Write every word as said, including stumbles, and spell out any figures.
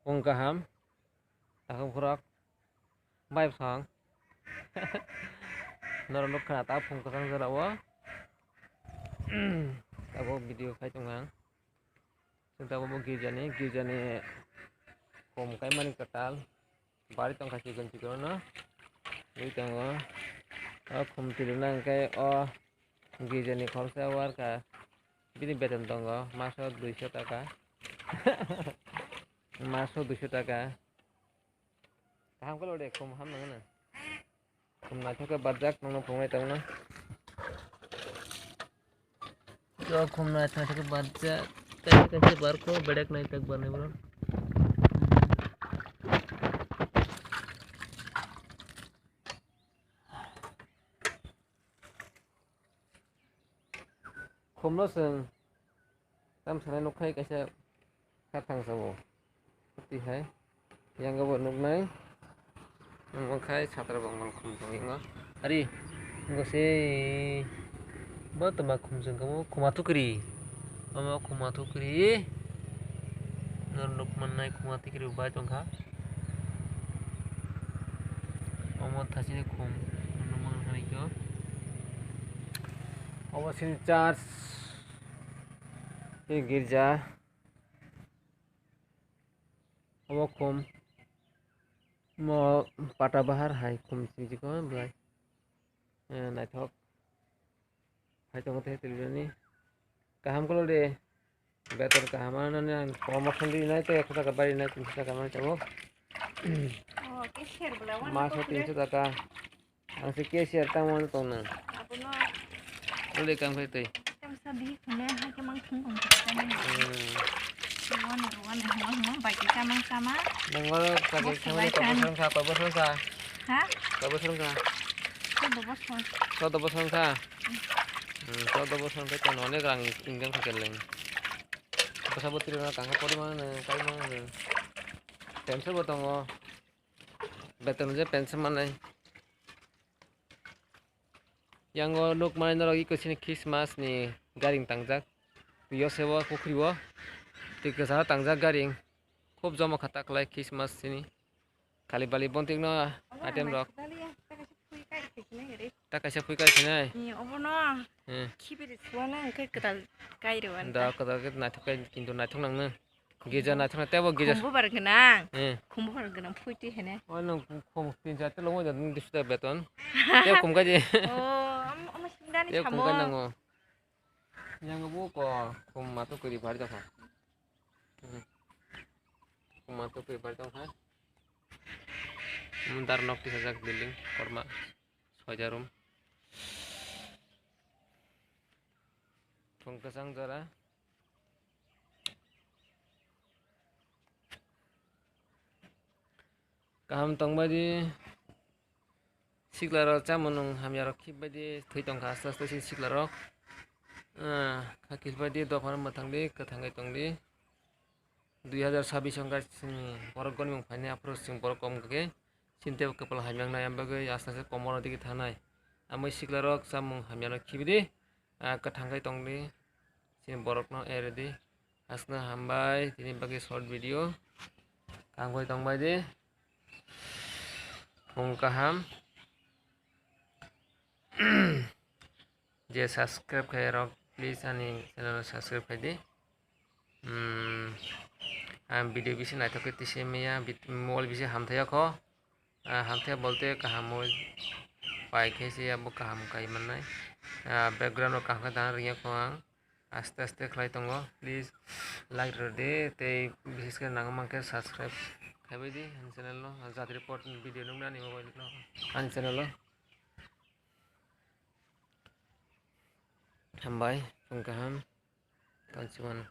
Phung kaham. Takhuk khorok. Bai bwsong. Norok nukha ta phung kwchang jora o. Abo video khai tong ang. Chwng tabuk bo girjani, girjani khum kaimani kwtal. Bari tongkha chikon chikon no. Ui tongo. O khum twi rwna hwnkhe o girjani khoroksa worker. Bini beton tongo maso duiso taka. Maso duiso taka. Kaham khe lode khum ham nangna. Khum naithok khe barjak, nono phungnai tongna. Jo khum naithok khe barjak, kaisa kaisa barkho, bedek naithok barnai bro. Khumno chwng tam sanai nukkhai kaisa kha thangsa o. Twi hai yang bo nuknai. Omo khai satra bangmal khum tong yango. Ari, omo se bo toma khum chwng kamo khuma thukri. Omo khuma thukri. Nor nuk mannai khuma thukri bai tongkha. Omo thasini khum nukmang khanikyo. Omo sini church. Tei girja. Omo khum. Mo pata bahar hai khum sijiko belai. Eh, naithok. Hai tongo tei twi rwni. Kaham kolo de. Beton kaham ano ni ang promotion di nai tei ekso taka bari nai tinso taka mani tongo. Oh, cashier bela wana. Maso tinso taka. Ang se cashier tamo ano tong nang. Abono. Ule kang phai tei. Tamo sa bihik hune hai ke mang thung kong thung kong. Hmm. Wana wana wana wana bai ke kamang kama. Nang wana kage khamani koi bosong kha, koi bosong kha. Ha? Koi bosong kha. Koi bosong. Koi bosong kha. Hmm, chaudo bosor hwnkhe chwng onek rang income khaikha le. Bwsa bwtwi rok tangkha poriman hwnwi, kaimang hwnwi. Pension bo tongo. Beton je pension manai. Yango nukmani norok iko sini Christmas ni garing tangjak. Yo sebo pukhri o. Twi kwcharo tangjak garing. Khub jomo kha taklai Christmas sini. Kali bali bontik no item rok. Ta kaisa phui kai sinai. Ni obono. Hmm. Khibiri suana hwnkhe kwtal kai rwani. Da kwtal khe naithok kai kintu naithok nangno. Gija naithok na tebo gija. Khumbu bar gwnang. Hmm. Khumbu bar gwnang phuiti hene. O nang khum tin cha telo mo jadung disuda beton. Te khum kai je. O, omo sindani. Te khum samo. Kai nango. Yang bu ko khum matu kuri bar jakha. Hmm. Khum matu kuri bar jakha. Dar nok tisajak building korma soja room. Thung kwchang jora. Kaham tongbai di. Sikla rok chamung nung hamya rok khibbai di. Thwi tongkha aste aste si sikla rok. Ah, kha khibbai di, dophano mwthang di, kwthang kai tong di. Dui hazar sabbish wngkha chini borok gonimung phainai, aphuru chwng borok kom khe chini teibo kwpal hamya wngnai, aboni bagwi aste aste komorno digi thanai. Amoi siklarok chamung hamyano khibidi, ah, kwthang khe tongdi, chini borokno eredi. Aswkno hambai tini bagwi short video. Kangwi tongbai di. Phung kaham. Je subscribe khairok, please ani channel subscribe khai di. Hmm, ang video bisi naithok khe tisi maya, bit-, mobile bisi hamthaya kho. Ah, hamthaya bolte kaham mobile pai khe se abo kaham kai mannai. Ah, background o kaham khe dana rwya kho ang. Aste aste khlai tongo. Please like rw di tei bises khe nang mankhe subscribe khaibai di ani channel no. Jatri pot video nuknani mobile no ani channel o. Hambai, phung kaham, tongsiman.